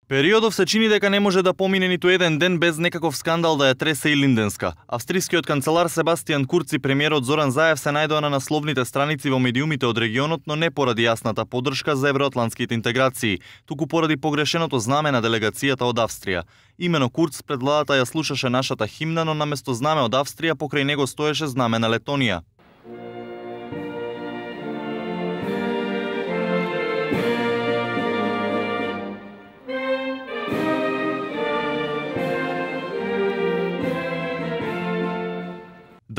Периодов се чини дека не може да помине ниту еден ден без некаков скандал да ја тресе и Линденска. Австрискиот канцелар Себастијан Курц и премиерот Зоран Заев се најдоа на насловните страници во медиумите од регионот, но не поради јасната поддршка за евроатлантските интеграции, туку поради погрешеното знаме на делегацијата од Австрија. Имено Курц пред владата ја слушаше нашата химна, но наместо знаме од Австрија покрај него стоеше знаме на Летонија.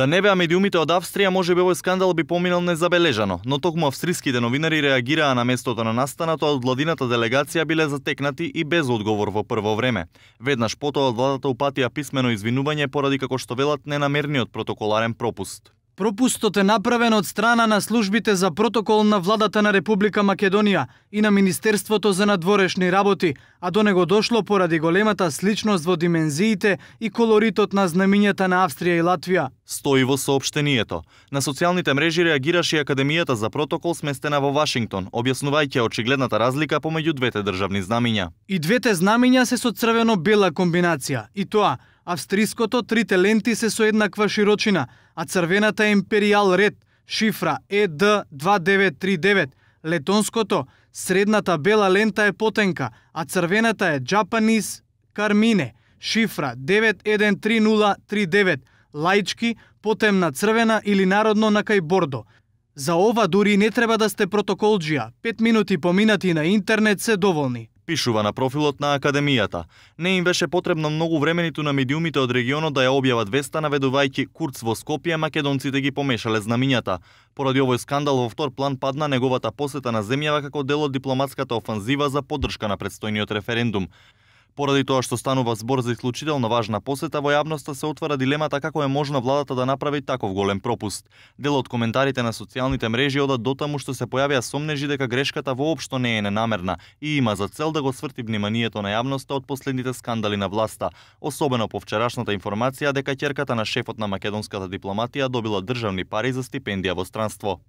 Да не беа медиумите од Австрија, можеби овој скандал би поминал незабележано, но токму австриските новинари реагираа на местото на настанато, а од владината делегација биле затекнати и без одговор во прво време. Веднаш потоа од владата упатија писмено извинување поради, како што велат, ненамерниот протоколарен пропуст. Пропустот е направен од страна на службите за протокол на владата на Република Македонија и на Министерството за надворешни работи, а до него дошло поради големата сличност во димензиите и колоритот на знамињата на Австрија и Латвија. Стои во соопштението. На социјалните мрежи реагираше и Академијата за протокол сместена во Вашингтон, објаснувајќи очигледната разлика помеѓу двете државни знамиња. И двете знамиња се со црвено-бела комбинација, и тоа австриското трите ленти се со еднаква широчина, а црвената е империјал ред, шифра ED2939, летонското средната бела лента е потенка, а црвената е Japanese Carmine, шифра 913039, лаички, потемна црвена или народно на кај бордо. За ова дури не треба да сте протоколџија, 5 минути поминати на интернет се доволни. Пишува на профилот на Академијата. Не им беше потребно многу време ниту на медиумите од регионот да ја објават веста, наведувајќи Курц во Скопје, македонците ги помешале знамињата. Поради овој скандал во втор план падна неговата посета на земјава како дел од дипломатската офанзива за поддршка на претстојниот референдум. Поради тоа што станува збор за исклучително важна посета, во јавноста се отвара дилемата како е можно владата да направи таков голем пропуст. Дел од коментарите на социјалните мрежи одат дотаму што се појавија сомнежи дека грешката воопшто не е ненамерна и има за цел да го сврти вниманието на јавноста од последните скандали на власта, особено по вчерашната информација дека ќерката на шефот на македонската дипломатија добила државни пари за стипендија во странство.